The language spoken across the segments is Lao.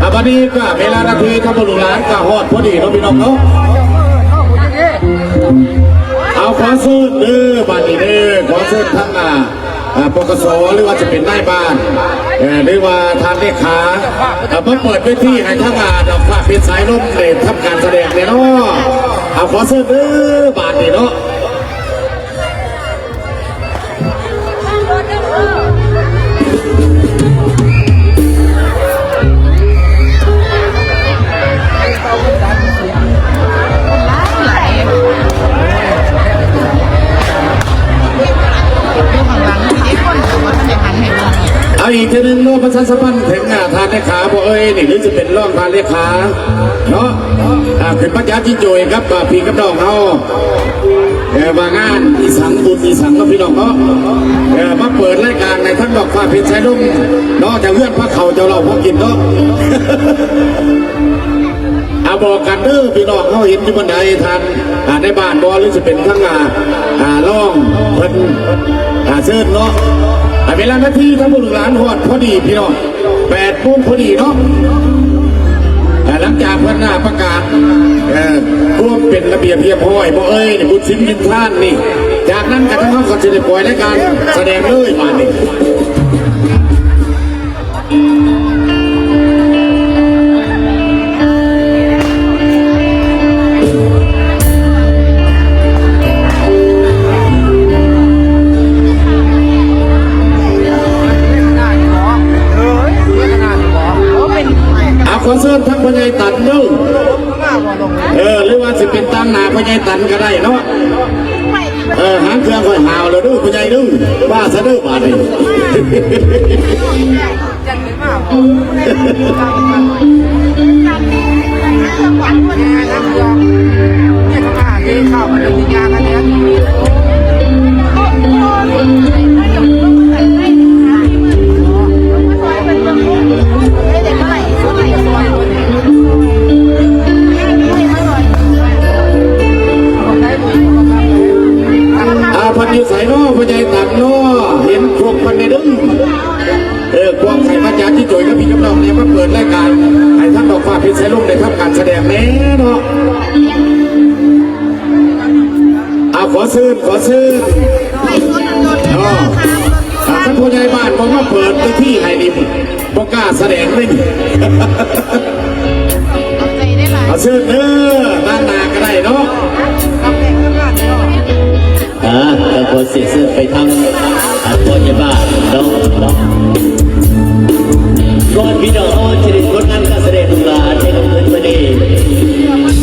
ອ່າ ບັດນີ້ກໍເວລານາທີທຳບຸນລູກຫຼານກໍຮອດພໍດີເນາະ ພີ່ນ້ອງເນາະ. ເອົາ ຂໍເຊີນເດີ ບັດນີ້ເດີ ຂໍເຊີນທາງ ອ່າ ອ່າ ປກສ ຫຼືວ່າຈະເປັນນາຍບ້ານ ເອີ ຫຼືວ່າທ່ານເລຂາ ເອີ ມາເປີດເວທີໃຫ້ທາງ ອ່າ ດອກຟ້າເພັດສາຍລົມໄດ້ທຳການສະແດງແດ່ເນາະ. ເອົາ ຂໍເຊີນເດີ ບາດນີ້ເນາະ. ເອົາ ອີກເທື່ອໜຶ່ງເນາະ ປະຊາສຳພັນເຖິງ ອ່າ ທ່ານເລຂາບໍ່ເອີຍນີ້ ຫຼືຈະເປັນຮອງທ່ານເລຂາເນາະ ອ່າ ຂຶ້ນມາຈັບຈິ້ງໂຈຍກັບ ອ່າ ພີ່ກັບນ້ອງເຮົາ ເອີ ວ່າງານອີ່ສັງ ບຸນອີ່ສັງເນາະ ພີ່ນ້ອງເນາະ. ເອີ ມາເປີດລາຍການໃນທັງດອກຟ້າເພັດສາຍລົມເນາະ ຈາກເຮືອນພາເຂົ້າເຈົ້າເລົ່າພາກິນເນາະ. ອ່າ ບອກກັນເດີພີ່ນ້ອງເຮົາ ເຫັນຢູ່ບ່ອນໃດທ່ານ ອ່າ ໃນບ້ານບໍ່ ຫຼືຈະເປັນທາງ ອ່າ ອ່າ ລອງເພິ່ນ ອ່າ ເຊີນເນາະ. ອ່າ ເວລານາທີທຳບຸນລູກຫຼານຮອດພໍດີພີ່ນ້ອງ ແປດໂມງພໍດີເນາະ. ອ່າ ຫຼັງຈາກເພິ່ນ ອ່າ ປະກາດ ເອີ ຄວາມເປັນລະບຽບຮຽບຮ້ອຍ ບໍ່ເອີຍນີ້ ບຸນສິນກິນທານນີ້ ຈາກນັ້ນກະທາງເຮົາກໍຊິໄດ້ປ່ອຍລາຍການສະແດງເລີຍບາດນີ້. ອ່າ ຂໍເຊີນທາງພໍ່ໃຫຍ່ຕັນເດີ ເອີ ຫຼືວ່າຊິເປັນຕາງໜ້າພໍ່ໃຫຍ່ຕັນກໍໄດ້ເນາະ. ເອີ ຫາງເຄື່ອງຂ້ອຍຫາວແລ້ວເດີພໍ່ໃຫຍ່ເດີ ວ່າຊະເດີບາດນີ້. ອ່າ ເພິ່ນຢູ່ໃສເນາະ ພໍ່ໃຫຍ່ຕັນເນາະ ເຫັນພວກເພິ່ນແດ່ເດີ. ເອີ ພວກໃຜມາຈາກທີ່ໂຈຍກັບພີ່ກັບນ້ອງແດ່ ມາເປີດລາຍການໃຫ້ທາງດອກຟ້າເພັດສາຍລົມໄດ້ທຳການສະແດງແດ່ເນາະ. ເອົາ ຂໍເຊີນ ຂໍເຊີນ ເນາະ. ຖ້າທ່ານຜູ້ໃຫຍ່ບ້ານບໍ່ມາເປີດເວທີໃຫ້ນີ້ ບໍ່ກ້າສະແດງເລີຍນີ້. ເອົາ ເຊີນເດີ ດ້ານໜ້າກໍໄດ້ເນາະ. ອ່າ ກໍຂໍເສຍເສີນໄປທາງ ອ່າ ພໍ່ໃຫຍ່ບ້ານເນາະ. ກ່ອນພີ່ນ້ອງເຮົາຈະໄດ້ກົດງານການສະແດງລູກຫຼານໃນຄ່ຳຄືນມື້ນີ້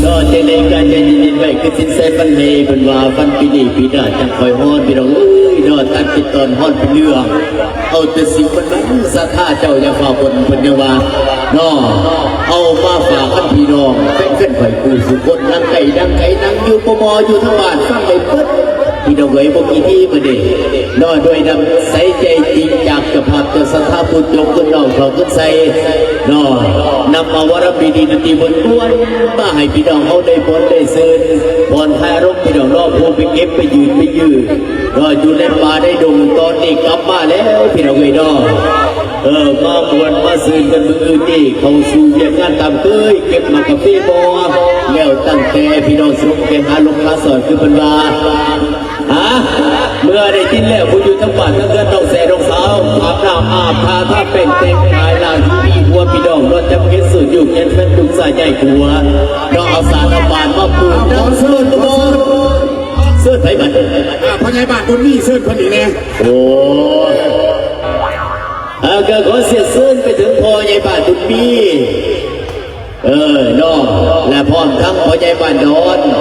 ເນາະ ຈັ່ງໃດກໍໃຈເຢັນໆໄວ້ ຄືສິນໃສຝັນໃຫ້ເພິ່ນວ່າ ຝັນປີນີ້ປີໜ້າຈັ່ງຄ່ອຍຮອດ ພີ່ນ້ອງເອີຍເນາະ. ຕັດເປັນຕອນ ຮອດເປັນເລື່ອງ ເອົາແຕ່ສິ່ງມັນມັນ ສັດທາເຈົ້າຢ່າຟ້າວບົ່ນ ເພິ່ນຍັງວ່າເນາະ. ເອົາມາຝາກກັນພີ່ນ້ອງແຟນເພື່ອນຂ້ອຍຄູ່ສູ່ຄົນ ທັງໃກ້ທັງໄກ ນັ່ງຢູ່ ປມ ຢູ່ທາງບ້ານ ຟັງໄດ້ເບິດ ພີ່ນ້ອງເອີຍ. ບໍ່ກີ່ທີມື້ນີ້ເນາະ ດ້ວຍນ້ຳໃສໃຈຈິງຈາກເຈົ້າພາບເຈົ້າສັດທາຜູ້ຈົງຄຸນ ນ້ອງເຖົ້າຄຸນໄຊເນາະ ນຳເອົາວາລະມີດີ ດົນຕີມ່ວນໆ ມາໃຫ້ພີ່ນ້ອງເຮົາໄດ້ມ່ວນໄດ້ຊື່ນ ຜ່ອນຄາຍອາລົມ ພີ່ນ້ອງເນາະ. ຜູ້ໄປເກັບໄປຢືນໄປຢືນ ກໍຢູ່ໃນປ່າໃນດົງ ຕອນນີ້ກັບມາແລ້ວ ພີ່ນ້ອງເອີຍເນາະ. ເອີ ມາມ່ວນມາຊື່ນກັນມື້ອື່ນນີ້ ເຂົ້າສູ່ວຽກງານຕາມເຄີຍ ເກັບໝາກກາເຟບໍ່ ແລ້ວຕັ້ງແຕ່ພີ່ນ້ອງຊິລົງໄປຫາຫຼົບຫາສອນ ຄືເພິ່ນວ່າ. ຫາ ເມື່ອໄດ້ກິນແລ້ວ ຜູ້ຢູ່ທາງບ້ານ ທາງເຮືອນ ນ້ອງແຊ ນ້ອງສາວ ອາບນ້ຳອາບທ່າ ທາແປ້ງແຕ່ງກາຍ ລ້າງທີ່ມີຜົວ ພີ່ນ້ອງນອນຈັບເກັດ ສູດຢູ່ແຂນແຟນ ປຸກສາຍໃຫຍ່ຂົວ ເນາະ. ເອົາສານເອົາບານມາປູກ ຂໍເຊີນ ເຊີນໃຜບັດ ອ່າ ພໍ່ໃຫຍ່ບ້ານບຸນມີ ເຊີນເພິ່ນອີກແດ່. ໂອ້ ເອີ ກໍຂໍສຽກເຊີນໄປເຖິງພໍ່ໃຫຍ່ບ້ານບຸນມີ ເອີ ເນາະ ແລະ ພ້ອມທັງພໍ່ໃຫຍ່ບ້ານດອນ ໂ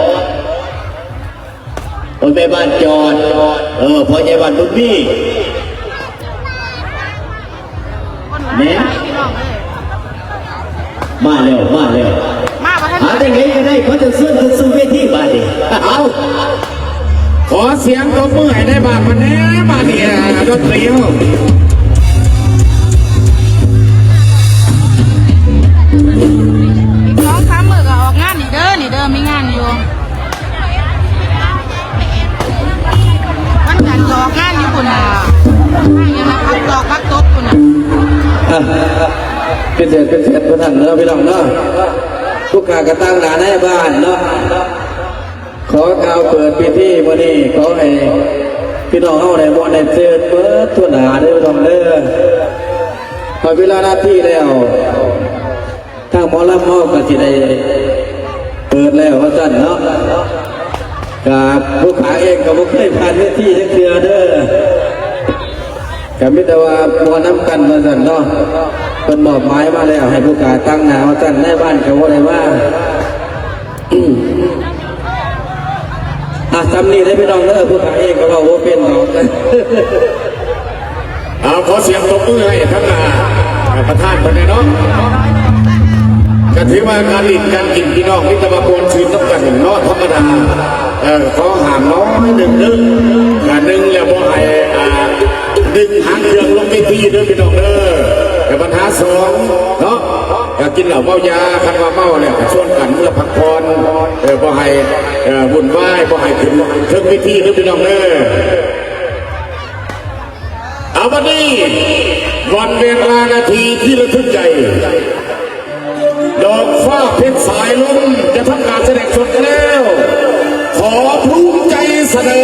ອ້ຍ ແມ່ບ້ານຈອດ ເອີ ພໍ່ໃຫຍ່ບ້ານບຸນມີ ແມ່ນ ມາແລ້ວ ມາແລ້ວ ມາບໍ່ທັນ ຫາຈັ່ງໃດກໍໄດ້ ຂໍຈະເຊີນຂຶ້ນສູ່ເວທີບາດນີ້. ເອົາ ຂໍສຽງຕົບມືໃຫ້ນາຍບ້ານເພິ່ນແດ່ບາດນີ້ ດົນຕີເຮົາ. ອີກສອງສາມມື້ກໍອອກງານອີກເດີ ນີ້ເດີ ມີງານຢູ່ ວັນຈັນກໍອອກງານຢູ່ພຸ້ນນະ ຫຍັງນະ ຜັກຕອກຜັກຕົບພຸ້ນນະ. ອ່ະ ເປັນເສດເປັນເສດເພິ່ນນັ້ນເນາະ ພີ່ນ້ອງເນາະ. ຜູ້ຂ້າກະຕາງໜ້ານາຍບ້ານເນາະ. ຂໍກ່າວເປີດພິທີມື້ນີ້ ຂໍໃຫ້ພີ່ນ້ອງເຮົາໄດ້ມ່ວນໄດ້ຊື່ນເບິດທົ່ວໜ້າເດີ ພີ່ນ້ອງເດີ. ຮອດເວລານາທີແລ້ວ ທາງໝໍລຳເຮົາກໍຊິໄດ້ເປີດແລ້ວວ່າຊັ້ນເນາະ. ກະຜູ້ຂ້າເອງກໍບໍ່ເຄີຍຜ່ານເວທີຈັກເທື່ອເດີ ກໍມີແຕ່ວ່າມ່ວນນຳກັນວ່າຊັ້ນເນາະ. ເພິ່ນມອບໝາຍມາແລ້ວໃຫ້ຜູ້ຂ້າຕາງໜ້າວ່າຊັ້ນ ນາຍບ້ານກໍບໍ່ໄດ້ມາ. ອ່ະ ສ່ຳນີ້ເດີພີ່ນ້ອງເດີ ຜູ້ຂ້າເອງກໍເວົ້າບໍ່ເປັນດອກ. ເອົາ ຂໍສຽງຕົບມືໃຫ້ທາງ ອ່າ ປະທານເພິ່ນແດ່ເນາະ. ກໍຖືວ່າການຫຼິ້ນການກິນ ພີ່ນ້ອງ ມີແຕ່ວ່າມ່ວນຊື່ນນຳກັນເນາະ ທຳມະດາ. ເອີ ຂໍຫ້າມໜ້ອຍໜຶ່ງເດີ ກະໜຶ່ງແລ້ວບໍ່ໃຫ້ ອ່າ ດຶງຫາງເຄື່ອງລົງເວທີເດີພີ່ນ້ອງເດີ. ແຕ່ບັນຫາສອງເນາະ ກະກິນເຫຼົ້າເມົາຢາ ຄັນວ່າເມົາແລ້ວກະຊວນກັນເມືອພັກຜ່ອນ ເອີ ບໍ່ໃຫ້ ເອີ ວຸ່ນວາຍ ບໍ່ໃຫ້ຂຶ້ນເທິງເວທີເດີພີ່ນ້ອງເດີ. ເອົາ ບັດນີ້ ວັນເວລານາທີທີ່ລະທຶກໃຈ ດອກຟ້າເພັດສາຍລົມຈະທຳການສະແດງສົດແລ້ວ ຂໍພູມໃຈສະເໜີ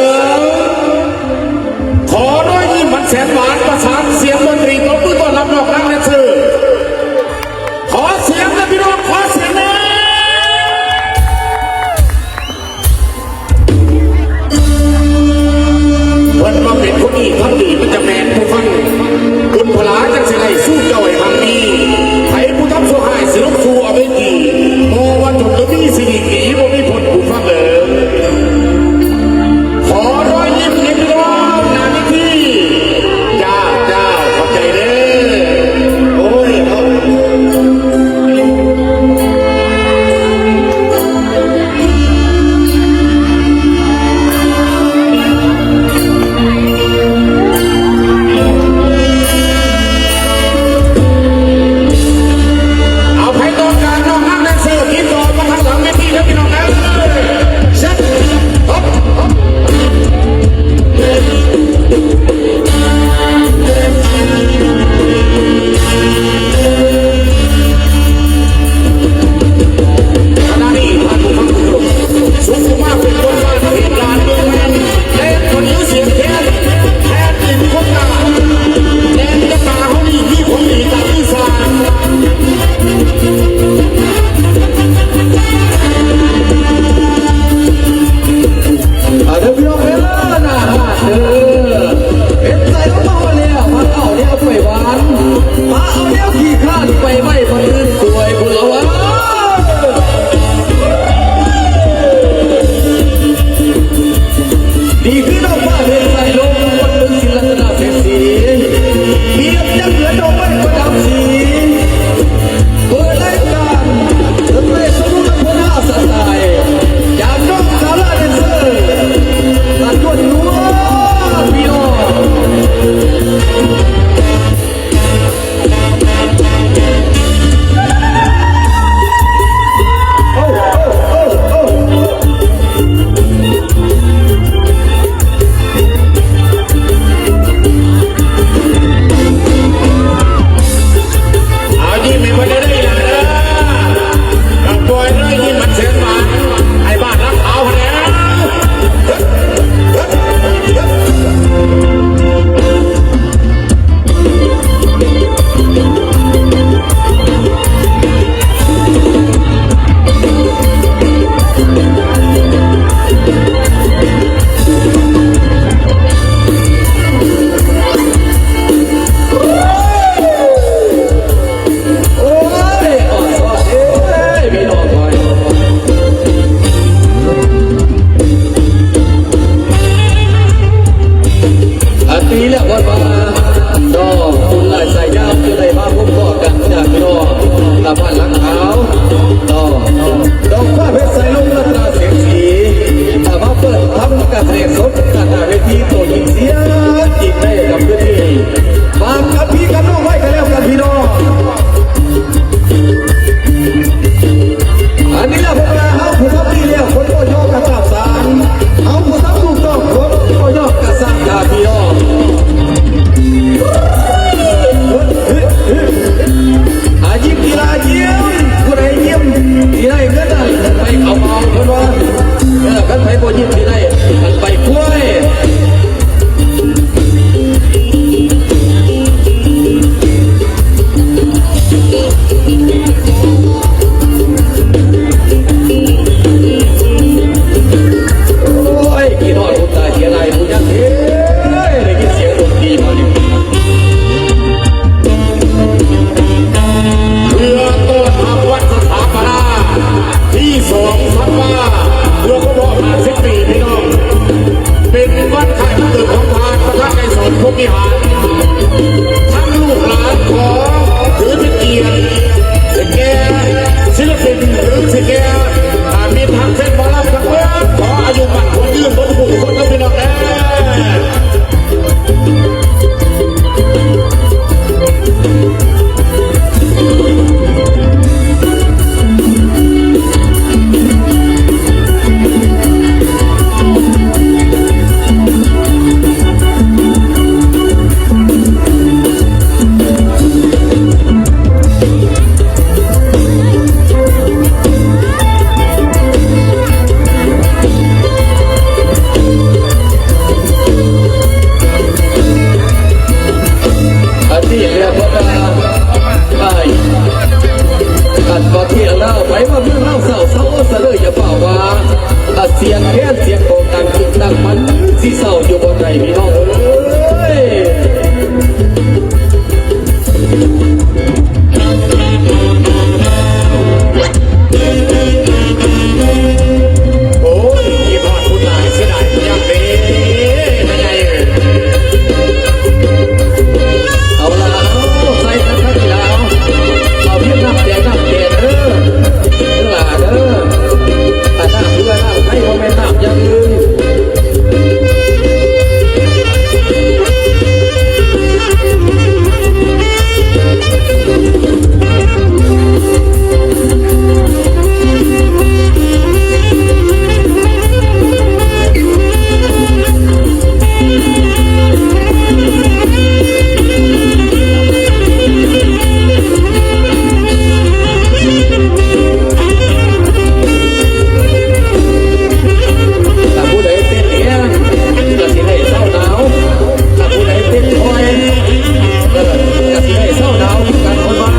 ຂໍຮອຍຍິ້ມອັນແສນຫວານ ປະສານສຽງດົນຕີ ຕົບມືຕ້ອນຮັບນ້ອງນາງແດນເຊີ. ຂໍສຽງນະພີ່ນ້ອງ ຂໍສຽງນະ. ເພິ່ນວ່າເປັນຄົນດີທຳດີ ມັນຈະແມ່ນຜູ້ຟັງ ບຸນພະລາຈັ່ງຊິໄດ້ສູ່ເຈົ້າໃຫ້ຮັ່ງມີ ໃຜຜູ້ທຳຊົ່ວຮ້າຍຊິລົງສູ່ເອົາເວທີ ບໍ່ວ່າຈົນຫຼືມີ ຊິຫຼີກໜີບໍ່ມີພົ້ນ ຜູ້ຟັງເອີຍ. ຂໍຮອຍຍິ້ມໃຫ້ພີ່ນ້ອງໜ້າເວທີ. ຈ້າວ ຈ້າວ ຂອບໃຈເດີ. ໂອ້ຍ ເນາະ. ເອົາ ໃຜຕ້ອງການນ້ອງນາງແດນເຊີ ຕິດຕໍ່ມາທາງຫຼັງເວທີເດີພີ່ນ້ອງເດີ. ເຊີນ ຮັບ ຮັບ. ຂະນະນີ້ທ່ານຜູ້ຟັງທີ່ເຄົາລົບ ສຸມມາເປັນບົດບາດເຫດການເມືອງແມ່ນ ແລະ ຂ້າວໜຽວສຽງແຄນ ແຜ່ນດິນຄົນງາມ ແດນຈຳປາເຮົານີ້ມີຂອງດີຕາມອີສານ. ເອົາເດີພີ່ນ້ອງເດີ ໜ້າຮ້ານເດີ ເຫັນໃສ່ເອົາມາແລ້ວ ພາເອົາແນວກ້ວຍຫວານ ພາເອົາແນວຂີ້ຄ້ານໄປໄວ້ບ່ອນອື່ນດ້ວຍພຸ້ນລະວ່າ. ນີ້ຄືນ້ອງຟ້າເພັດສາຍລົມ ຄົນເມືອງສິນລັດຕະນະເສດສີ ປຽບຈັ່ງເຫຼືອດອກໄມ້ປະດັບສີ. ເປີດລາຍການ ເອີ ເຕະສະດຸດນຳພະນາສະໄຕ ຈາກນ້ອງສາລາແດນເຊີ ສະຈົວດນົວ ພີ່ນ້ອງ. ເ ໃຫ້ວ່າເມືອງລາວເສົ້າ ເສົ້າເອີ ສະເລີຍ ຢ່າຟ້າວວ່າ ອາ ສຽງແຄນສຽງກອງດັງກຶກກັງ ມັນຊິເສົ້າຢູ່ບ່ອນໃດ ພີ່ນ້ອງເອີຍ. ໂອ້ຍ ຄິດຮອດຜູ້ຕາຍ ເສຍດາຍຜູ້ຍັງເດ້ ແມ່ໃຫຍ່ເອີຍ. ເອົາລະ ເອົາ ໃສ່ຄັກໆ ລະ ເອົາ ເອົາພຽງນ້ຳແດງ ນ້ຳແດງເດີ ເດີຫຼ້າເດີ. ອັນນ້ຳເຮືອນ້ຳໄທ ບໍ່ແມ່ນນ້ຳຢ່າງອື່ນ. ຖ້າຜູ້ໃດເຕັ້ນແຮງ ກໍຊິໄດ້ເຊົາໜາວ. ຖ້າຜູ້ໃດເຕັ້ນຄ່ອຍ ເອີ ກໍຊິໄດ້ເຊົາໜາວຄືກັນ ເພິ່ນວ່າ.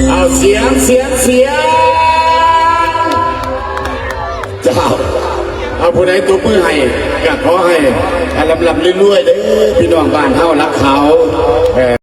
ເອົາ ສຽງ ສຽງ ສຽງ ເຈົ້າ. ເອົາ ຜູ້ໃດຕົບມືໃຫ້ ກໍຂໍໃຫ້ ອ່າ ລ່ຳໆລວຍໆເດີ ພີ່ນ້ອງບ້ານເຮົາ ລັກຂາວ ເອີ.